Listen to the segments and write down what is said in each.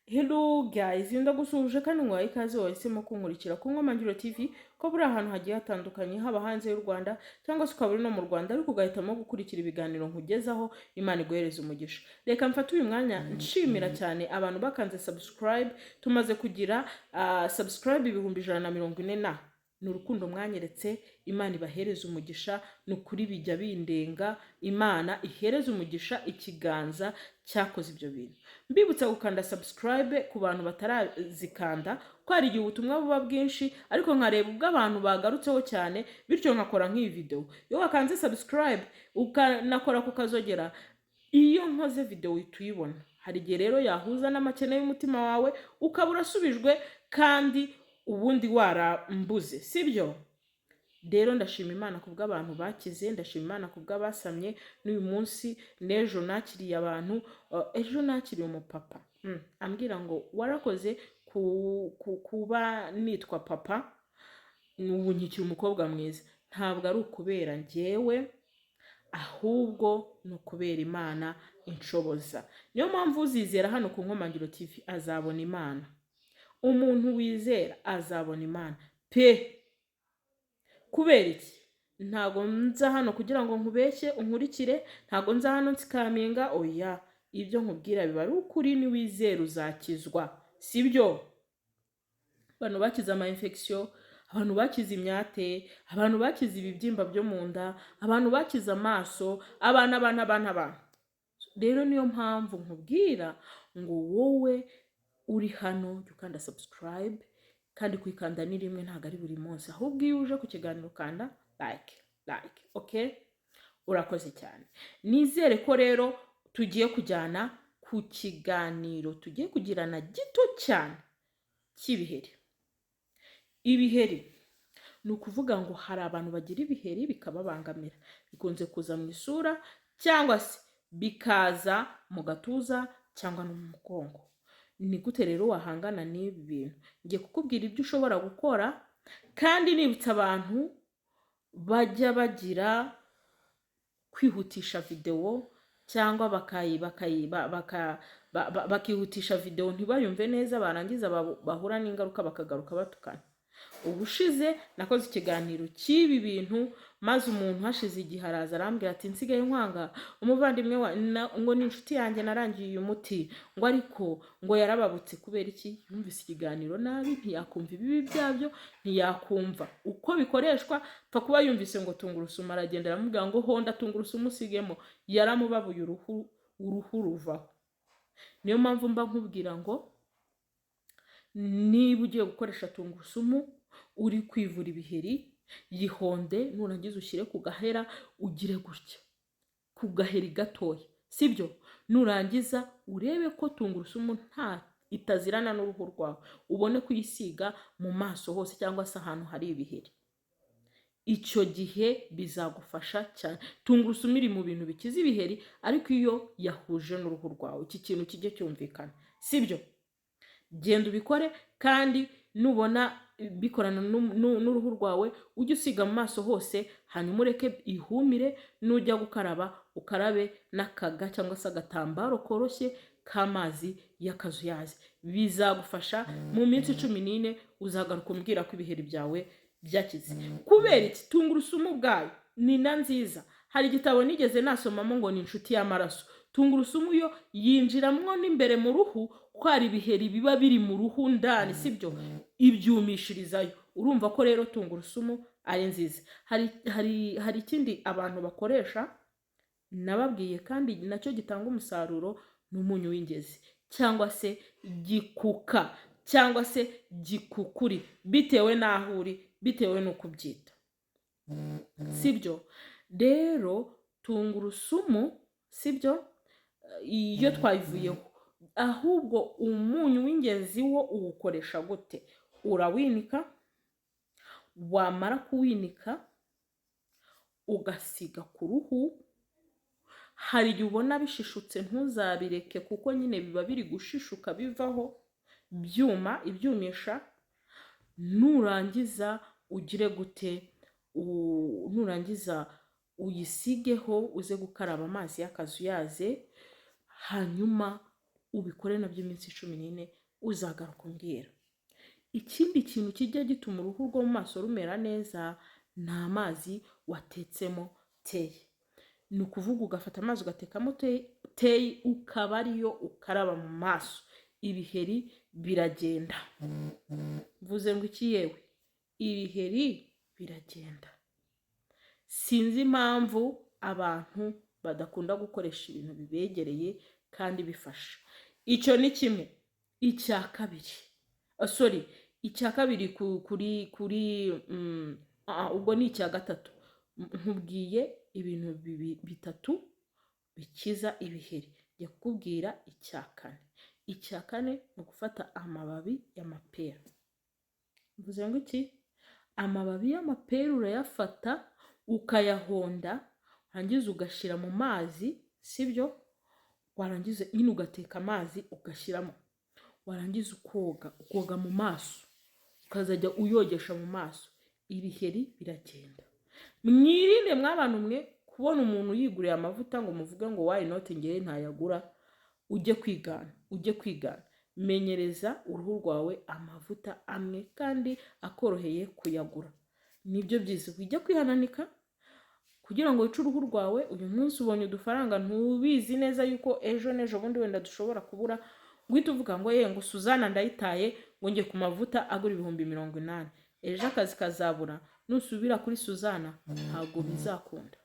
Hello guys, ndagusuhuje kandi nguhaye ikaze wahisemo kunkurikira ku Nkomangiro TV, ko buri ahantu hagiye hatandukanye, haba hanze y'u Rwanda cyangwa se ukaba uri no mu Rwanda ariko ugahitamo gukurikira ibiganiro nkugezaho. Imana iguhereze umugisha. Reka mfate uyu mwanya nshimira cyane abantu bakanze subscribe. Tumaze kugira subscribe 140,000 na ni urukundo mwanyeretse. Imana ibahereze umugisha, ni ukuri bijya bindenga. Imana ihereze umugisha ikiganza cyakoze ibyo bintu. Mbibutsa gukanda subscribe ku bantu batarazikanda, ko hari igihe ubutumwa buba bwinshi ariko nkareba ubwo abantu bagarutseho cyane, bityo nkakora nk'iyi video. Iyo wakanze subscribe ukanakora ku kazogera, iyo nkoze video uhita uyibona. Hari igihe rero yahuza n'amakene y'umutima wawe, ukaba urasubijwe kandi ubundi warambuze, sibyo? Rero ndashima Imana ku bw'abantu bakize, ndashima Imana ku bw'abasamye n'uyu munsi n'ejo nakiriye abantu. Ejo nakiriye umupapa, ambwira ngo warakoze kuba nitwa papa, ubu nkikiri umukobwa mwiza. Ntabwo ari ukubera njyewe, ahubwo ni ukubera Imana inshoboza. Niyo mpamvu uzizera hano ku Nkomangiro TV azabona Imana. Umuntu wizera azabona Imana pe. Kubera iki? Ntabwo nza hano kugira ngo nkubeshye unkurikire, ntabwo nza hano nsikaminga, oya. Ibyo nkubwira biba ari ukuri, niwizera uzakizwa, sibyo? Abantu bakize ama infection, abantu bakize imyate, abantu bakize ibibyimba byo mu nda, abantu bakize amaso, abantu, abantu, abantu, abantu. Rero niyo mpamvu nkubwira ngo wowe uri hano jya ukanda subscribe, kandi kuyikanda ni rimwe, ntabwo ari buri munsi. Ahubwo iyo uje ku kiganiro ukanda like, like, okay, urakoze cyane. Nizere ko rero tugiye kujyana ku kiganiro tugiye kugirana gito cyane cy'ibiheri. Ibiheri ni ukuvuga ngo hari abantu bagira ibiheri bikababangamira, bikunze kuza mu isura cyangwa se bikaza mu gatuza cyangwa no mu mugongo. Ni gute rero wahangana n'ibi bintu? Ngiye kukubwira ibyo ushobora gukora, kandi nibutsa abantu bajya bagira kwihutisha videwo cyangwa bakihutisha videwo ntibayumve neza, barangiza bahura n'ingaruka bakagaruka batukana. Ubushize nakoze ikiganiro cy'ibi bintu, maze umuntu hashize igihe araza arambwira ati: "Nsigaye nkwanga, umuvandimwe ngo ni inshuti yanjye, narangiye uyu muti ngo ariko ngo yarababutse." Kubera iki? Yumvise ikiganiro nabi, ntiyakumva ibibi byabyo, ntiyakumva uko bikoreshwa, pfa kuba yumvise ngo tungurusumu, aragenda aramubwira ngo honda tungurusumu usigemo, yaramubabuye uruhu, uruhu ruvaho. Niyo mpamvu mba nkubwira ngo niba ugiye gukoresha tungurusumu uri kwivura ibiheri, yihonde, nurangiza ushyire ku gahera, ugire gutya ku gaheri gatoya, sibyo? Nurangiza urebe ko tungurusumu nta itazirana n'uruhu rwawe, ubone kuyisiga mu maso hose cyangwa se ahantu hari ibiheri. Icyo gihe bizagufasha cyane. Tungurusumu iri mu bintu bikiza ibiheri, ariko iyo yahuje n'uruhu rwawe. Iki kintu kijye cyumvikana, sibyo? Genda ubikore, kandi nubona bikorana n'uruhu rwawe, ujye usiga mu maso hose, hanyuma ureke ihumire. Nujya gukaraba, ukarabe n'akaga cyangwa se agatambaro koroshye k'amazi y'akazuyazi. Bizagufasha. Mu minsi 14 uzagaruka umbwira ko ibiheri byawe byakize. Kubera iki? Tungurusumu ubwayo ni na nziza. Hari igitabo nigeze nasomamo ngo ni inshuti y'amaraso. Tungurusumu yo yinjiramwo n'imbere mu ruhu, ko hari ibiheri biba biri mu ruhu ndani, sibyo? Ibyumishirizayo. Urumva ko rero tungurusumu ari nziza. Hari ikindi abantu bakoresha nababwiye kandi nacyo gitanga umusaruro, ni umunyu w'ingezi cyangwa se gikuka cyangwa se gikukuri, bitewe n'aho uri, bitewe n'uko ubyita, sibyo? Rero tungurusumu, sibyo, iyo twayivuyeho, ahubwo umunyu w'ingezi wo uwukoresha gute? Urawinika, wamara kuwinika ugasiga ku ruhu. Hari igihe ubona bishishutse, ntuzabireke, kuko nyine biba biri gushishuka bivaho byuma, ibyumisha. Nurangiza ugire gute? Nurangiza uyisigeho, uze gukaraba amazi y'akazuyaze, hanyuma Ubikore nabyo iminsi 14, uzagaruka umbwira. Ikindi kintu kijya gituma uruhu rwo mu maso rumera neza ni amazi watetsemo teyi. Ni ukuvuga ugafata amazi ugatekamo teyi, ukaba ariyo ukaraba mu maso, ibiheri biragenda. Mvuze ngo iki? Yewe, ibiheri biragenda. Sinzi impamvu abantu badakunda gukoresha ibintu bibegereye kandi bifasha. Icyo ni kimwe. Icya kabiri, sorry, icya kabiri kuri, ubwo ni icya gatatu. Nkubwiye ibintu bitatu bikiza ibiheri, njya kukubwira icya kane. Icya kane ni ugufata amababi y'amapera. Mvuze ngo iki? Amababi y'amapera urayafata ukayahonda, warangiza ugashyira mu mazi, sibyo? Warangiza nyine ugateka amazi ugashyiramo, warangiza ukoga mu maso, ukazajya uyogesha mu maso, ibiheri biragenda. Mwirinde mwabantu mwe kubona umuntu yiguriye amavuta ngo muvuge ngo "Why not ngewe ntayagura?" Ujye kwigana, ujye kwigana. Menyereza uruhu rwawe amavuta amwe kandi akoroheye kuyagura, nibyo byiza. Ujya kwihananika kugira ngo wice uruhu rwawe. Uyu munsi ubonye udufaranga, ntubizi neza yuko ejo n'ejo bundi wenda dushobora kubura, guhita uvuga ngo ye ngo Suzana ndayitaye, ngo njye ku mavuta agura 80,000. Ejo akazi kazabura, nusubira kuri Suzana ntabwo bizakunda.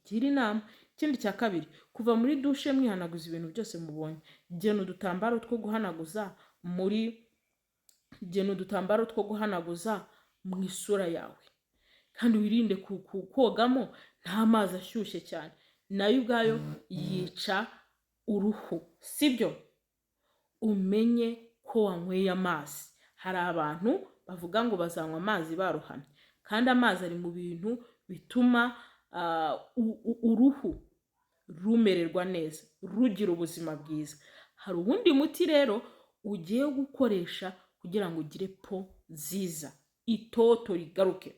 Gira inama. Ikindi cya kabiri, kuva muri dushe mwihanaguza ibintu byose mubonye. Gena udutambaro two guhanaguza mu isura yawe, kandi wirinde kogamo nta mazi ashyushye cyane, nayo ubwayo yica uruhu, sibyo? Umenye ko wanyweye amazi. Hari abantu bavuga ngo bazanywa amazi barohamye, kandi amazi ari mu bintu bituma uruhu rumererwa neza, rugira ubuzima bwiza. Hari uwundi muti rero ugiye gukoresha kugira ngo ugire peau nziza, itoto rigaruke.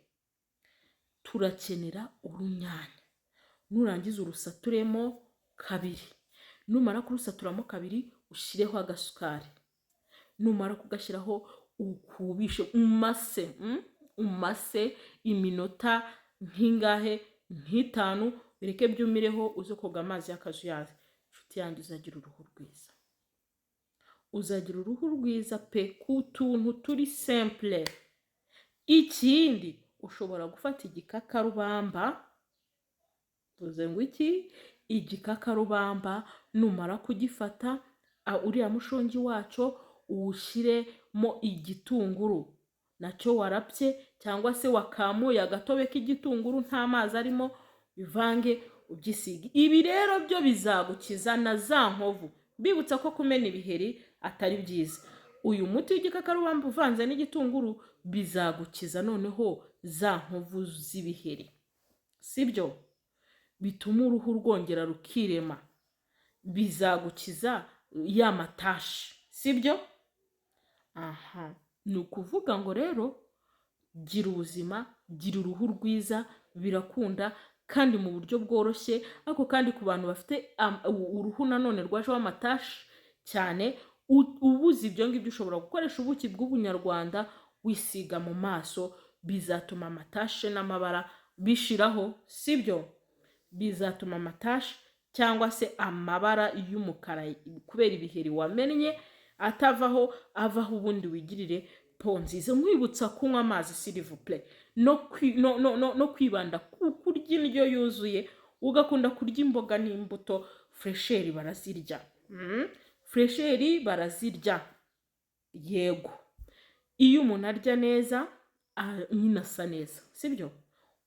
Turakenera urunyanya. Nurangiza urusaturemo kabiri. Numara kurusaturamo kabiri, ushyireho agasukari. Numara kugashyiraho, ukubishe, umase, umase iminota nk'ingahe? Nk'itanu. Bireke byumireho, uze koga amazi y'akazuyazi. Inshuti yanjye, uzagira uruhu rwiza, uzagira uruhu rwiza pe, ku tuntu turi simple. Ikindi, ushobora gufata igikakarubamba. Tuze ngo iki? Igikakarubamba. Numara kugifata, uriya mushongi wacyo uwushyiremo igitunguru nacyo warapye cyangwa se wakamuye agatobe k'igitunguru nta mazi arimo, bivange ubyisige. Ibi rero byo bizagukiza na za nkovu. Mbibutsa ko kumena ibiheri atari byiza. Uyu muti w'igikakarubamba uvanze n'igitunguru bizagukiza noneho za nkovu z'ibiheri, sibyo? Bituma uruhu rwongera rukirema, bizagukiza ya mataches, sibyo? Aha ni ukuvuga ngo rero gira ubuzima, gira uruhu rwiza, birakunda kandi mu buryo bworoshye. Ariko kandi ku bantu bafite uruhu nanone rwajeho amataches cyane, ubuze ibyo ngibyo, ushobora gukoresha ubuki bw'ubunyarwanda wisiga mu maso, bizatuma amataches n'amabara bishiraho, sibyo? Bizatuma amataches cyangwa se amabara y'umukara kubera ibiheri wamennye atavaho, avaho, ubundi wigirire peau nziza. Nkwibutsa kunywa amazi, s'il vous plaît, no kwibanda ku kurya indyo yuzuye, ugakunda kurya imboga n'imbuto. Fraîcheur barazirya. Fraîcheur barazirya, yego. Iyo umuntu arya neza, nyine asa neza, sibyo?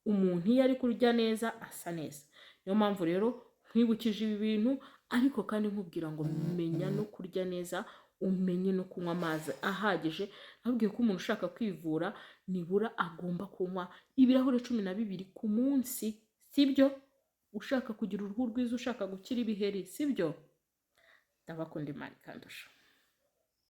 Umuntu iyo ari kurya neza asa neza. Niyo mpamvu rero nkwibukije ibi bintu, ariko kandi nkubwira ngo menya no kurya neza, umenye no kunywa amazi ahagije. Nabwiye ko umuntu ushaka kwivura nibura agomba kunywa ibirahure 12 ku munsi, sibyo? Ushaka kugira uruhu rwiza, ushaka gukira ibiheri, sibyo? Ndabakunda, Imana ikandusha.